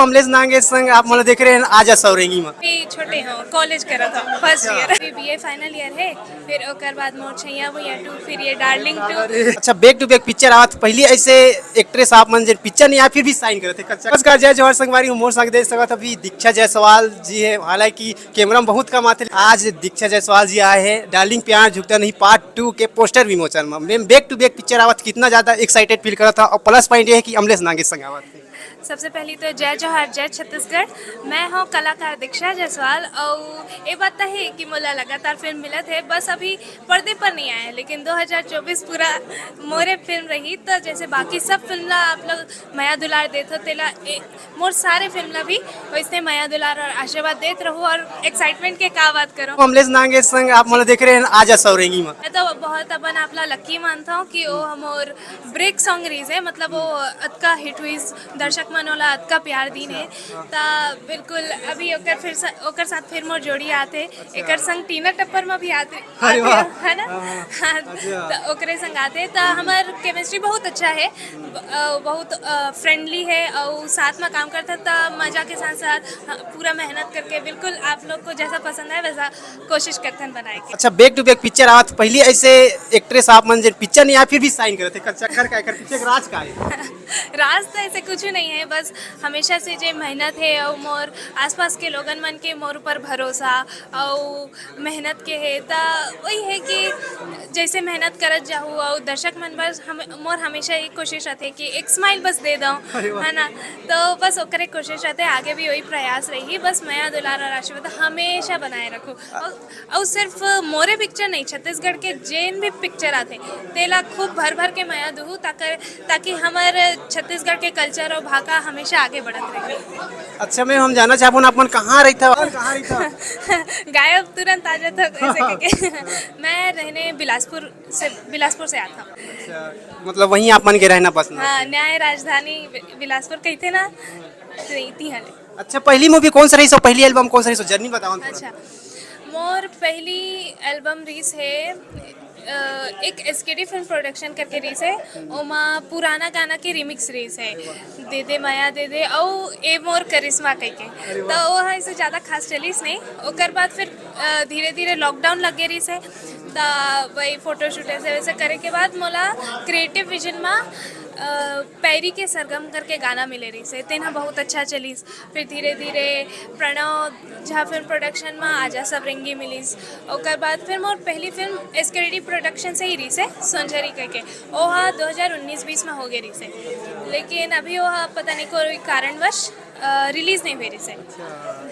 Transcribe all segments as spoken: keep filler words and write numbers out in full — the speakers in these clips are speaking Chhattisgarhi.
अमलेश नागेश संग आप मन देख रहे हैं आजा सौरेंगी में। अभी छोटे हो, कॉलेज करत हो, फर्स्ट ईयर, अभी बीए फाइनल ईयर है। फिर ओकर बाद मोर छैया भुइयां टू, फिर ये डार्लिंग टू। अच्छा, बैक टू बैक पिक्चर आवत, पहली ऐसे एक्ट्रेस आप मन जे पिक्चर नहीं आए फिर भी साइन करते। नमस्कार, जय जोहार संगवारी, मोर संग देख सकत अभी दीक्षा जायसवाल जी है। हालांकि कैमरा में बहुत कम आते, आज दीक्षा जायसवाल जी आए हैं डार्लिंग प्यार झुकता नहीं पार्ट टू के पोस्टर विमोचन में। Ma'am, back to back picture आवत कितना ज्यादा एक्साइटेड फील करत था, और प्लस पॉइंट ये है कि अमलेश नागेश संग आवत है। सबसे पहली तो जय जोहार, जय छत्तीसगढ़। मैं हूँ कलाकार दीक्षा जायसवाल, और ये बात तो है कि मोला लगातार फिल्म मिलत है, बस अभी पर्दे पर नहीं आए, लेकिन दो हज़ार चउबीस पूरा मोरे फिल्म रही। तो जैसे बाकी सब फिल्म ला आप लोग मया दुलार देत हो, तेला ए, मोर सारे फिल्म ला भी वैसे मया दुलार और आशीर्वाद देत रहू। और एक्साइटमेंट के का बात करो। अमलेश नागेश संग आप मन देख रहे हैं आजा सौरेंगी में। मैं तो बहुत अपन आप ला लकी मानता हूँ कि वो हमर ब्रेक सॉन्ग रहीस है, मतलब वो अतका हिट हुई, दर्शक मन ओला अतका प्यार दीन है। त बिल्कुल अभी ओकर फिर सा, ओकर साथ फिर मोर जोड़ी आते, एकर संग टीना टप्पर में भी आते, अरे वाह। है ना? हाँ, हाँ। हाँ, अच्छा। त ओकरे संग आते, त हमर केमिस्ट्री बहुत अच्छा है, ब-, अ, बहुत फ्रेंडली है और साथ में काम करते त मजा के साथ साथ, हाँ, पूरा मेहनत करके बिल्कुल आप लोग को जैसा पसंद है वैसा कोशिश करथन बनाए के। अच्छा, बैक टू बैक पिक्चर आवत, पहली ऐसे एक्ट्रेस आप मन जे पिक्चर नहीं आए फिर भी साइन करते, एकर चक्कर का, एकर पीछे के राज का है? राज तो ऐसे कुछ नहीं है, बस हमेशा से जे मेहनत है और मोर आसपास के लोगन मन के मोर ऊपर भरोसा और मेहनत के है, त वही है कि जैसे मेहनत करत जाहू और दर्शक मन बस हम, मोर हमेशा एक कोशिश रहते कि एक स्माइल बस दे दो, अरे वाह। है ना? तो बस ओकरे कोशिश रहते, आगे भी वही प्रयास रही, बस मया दुलार और आशीर्वाद हमेशा बनाए रखो। और, और सिर्फ मोरे पिक्चर नहीं, छत्तीसगढ़ के जेन भी पिक्चर आते, तेला खूब भर भर के मया दुहू, ताकि, ताकि हमर छत्तीसगढ़ के कल्चर और भाखा हमेशा आगे बढ़त रहे। अच्छा मैम, हम जानना चाहबो ना, आप मन कहाँ रहता, कहाँ रहता? गायब तुरंत आ जाता ऐसे करके। मैं रहने बिलासपुर से, बिलासपुर से आता हूँ। अच्छा, मतलब वहीं आप मन के रहना पसंद है? हाँ, न्याय राजधानी बि-, बिलासपुर कहते ना, तो इतनी हाल है। अच्छा, पहली मूवी कौन सा रही सो, पहली एल्बम कौन सा रही सो, जर्नी बताओ ना थोड़ा। अच्छा, मोर पहली एल्बम रहीस है, अ, एक एसकेडी फिल्म प्रोडक्शन करके रहीस है, ओमा पुराना गाना के रिमिक्स रहीस है, दे दे माया दे दे, अउ ए मोर करिश्मा कह के। तो वो है से ज़्यादा खास चलिस नहीं। ओकर बाद फिर, अ, धीरे धीरे लॉकडाउन लग गए रहीस है, त वही फोटोशूट ऐसे वैसे करे के बाद मोला क्रिएटिव विजन में, अ, पैरी के सरगम करके गाना मिले रहीस है, तेन ह बहुत अच्छा चलिस। फिर धीरे धीरे प्रणव झा फिल्म प्रोडक्शन में आजा सवरेंगी मिलिस। ओकर बाद फिर मोर पहली फिल्म एसकेडी प्रोडक्शन से ही रहीस है, सोंझरी कह के, ओहा दो हज़ार उन्नीस बीस में हो गए रहीस है, लेकिन अभी ओहा पता नहीं कोई कारणवश, अ, रिलीज नहीं हुई रहीस है।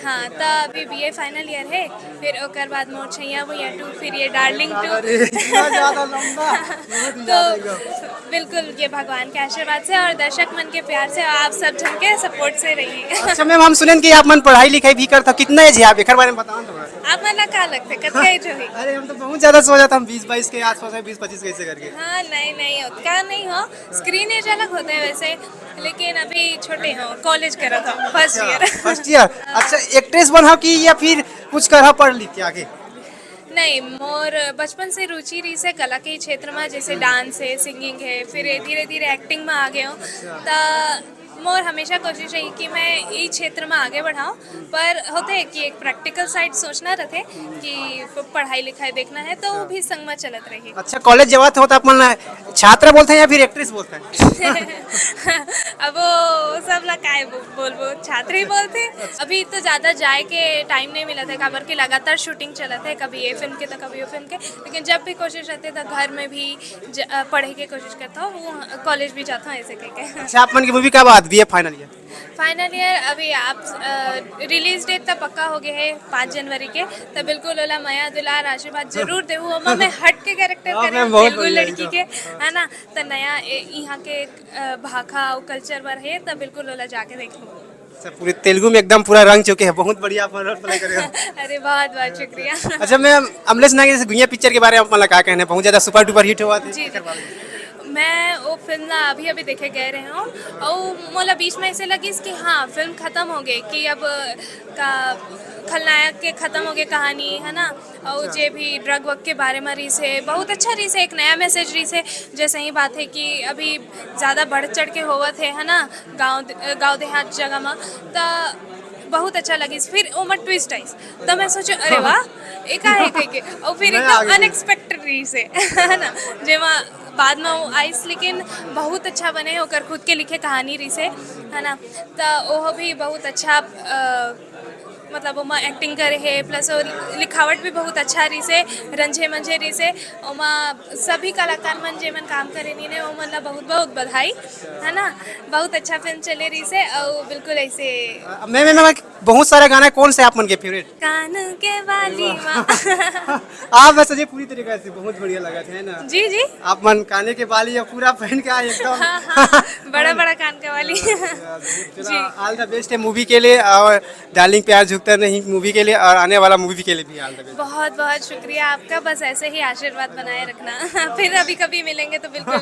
हाँ, त अभी बीए फाइनल ईयर है, फिर ओकर बाद मोर छैया भुइयां टू, फिर ये डार्लिंग टू। अरे, इतना ज्यादा लंबा? बहुत ही तो ज्यादा एकदम। बिल्कुल ये भगवान के आशीर्वाद से और दर्शक मन के प्यार से, आप सब जन के सपोर्ट से रहिए। अच्छा मैम, हम सुनेन कि आप मन पढ़ाई लिखाई भी करता, कितना एज है आप, एकर बारे में बताओ ना थोड़ा। आप मन ला का लगते, कतका एज होही? अरे, हम तो बहुत ज्यादा सोच रहा था, हम बीस बाईस के आसपास है, बीस पच्चीस कैसे करके। हाँ, नहीं नहीं, उतना नहीं हो, स्क्रीन एज अलग होते हैं वैसे, लेकिन अभी छोटे हो, कॉलेज करत हो, फर्स्ट ईयर। First year. अच्छा, एक्ट्रेस बनहा कि या फिर कुछ करहा, पढ़ लिख के आगे? नहीं, मोर बचपन से रुचि रहीस है कला के क्षेत्र में, जैसे डांस है, सिंगिंग है, फिर धीरे धीरे एक्टिंग में आ गए हूँ। त मोर हमेशा कोशिश रही कि मैं ई क्षेत्र में आगे बढ़ाऊँ, पर होते है कि एक प्रैक्टिकल साइड सोचना रहते कि प-, पढ़ाई लिखाई देखना है, तो वो भी संग में चलत रही। अच्छा, कॉलेज जवात हो तो आप मन छात्रा बोलते हैं या फिर एक्ट्रेस बोलते हैं? अब वो सब ला काय बो-, बोलबो, छात्र ही बोलते। अभी तो ज़्यादा जाए के टाइम नहीं मिलत है, काबर कि लगातार शूटिंग चलत है, कभी ये फिल्म के तो कभी वो फिल्म के। लेकिन जब भी कोशिश रहती है तो घर में भी ज-, अ, पढ़े के कोशिश करता हूँ, वो कॉलेज भी जाता हूँ ऐसे करके। अच्छा, आप मन की मूवी कब आत, BA final year? Final year अभी आप, अ, रिलीज डेट तो पक्का हो गए है पाँच जनवरी के, तो बिल्कुल ओला मया दुलार आशीर्वाद जरूर देहू। ओमा मैं हट के कैरेक्टर हाँ, करे मैं हूँ, बहुत तेलुगु बढ़िया लड़की एकदम। के, है ना? तो नया ए-, यहाँ के, अ, भाखा और कल्चर बर है, तो बिल्कुल ओला जाके देखो। अच्छा, पूरे तेलुगु में एकदम पूरा रंग चुके हैं, बहुत बढ़िया आप रोल प्ले करेगा। अरे बहुत बहुत शुक्रिया। अच्छा मैम, अमलेश नागेश से भुइयां पिक्चर के बारे में आप मन ला का कहना है? बहुत ज्यादा सुपर डुपर हिट हुआ था। जी, जी। मैं वो फिल्म ला अभी अभी देखे गए रहे हूँ और मोला बीच में ऐसे लगिस कि हाँ, फिल्म खत्म हो गई, कि अब का खलनायक के खत्म हो गए कहानी, है ना? और जे भी ड्रग वग के बारे में रहिस हे, बहुत अच्छा रहिस हे, एक नया मैसेज रहिस हे। जैसे ही बात है कि अभी ज़्यादा बढ़ चढ़ के होवत है, है ना, गाँव गाँव देहात जगह में, त बहुत अच्छा लगिस। फिर ओमा ट्विस्ट आइस, त मैं सोचे, "अरे वाह, ये का है?" कह के। और फिर नया एकदम आगे। अनएक्सपेक्टेड रहिस हे, है ना, जेमा बाद में वो आइस, लेकिन बहुत अच्छा बने, ओकर खुद के लिखे कहानी रहिस हे, है ना? त ओह भी बहुत अच्छा, अ, मतलब ओमा एक्टिंग करे हे, प्लस वो लिखावट भी बहुत अच्छा रहिस हे, रंझे मंझे रहिस हे। ओमा सभी कलाकार मन जेमन काम करे नीन हे, ओमन ला बहुत बहुत बधाई, है ना? बहुत अच्छा फिल्म चले रहिस हे, और बिल्कुल ऐसे। अ, मैं मैं मैं बहुत सारा गाना है, कौन से आप मन के फेवरेट? कान के बाली माँ। आप बस ये पूरी तरीके से बहुत बढ़िया लगा था, है ना? जी जी। आप मन काने के बाली या पूरा पहन के आए एकदम। हाँ हाँ, बड़ा बड़ा कान के बाली। जी। ऑल द बेस्ट है मूवी के लिए, और डार्लिंग प्यार झुकता नहीं मूवी के लिए, और आने वाला मूवी के लिए भी ऑल द बेस्ट। बहुत बहुत शुक्रिया आपका, बस ऐसे ही आशीर्वाद बनाए रखना। फिर अभी कभी मिलेंगे तो बिल्कुल।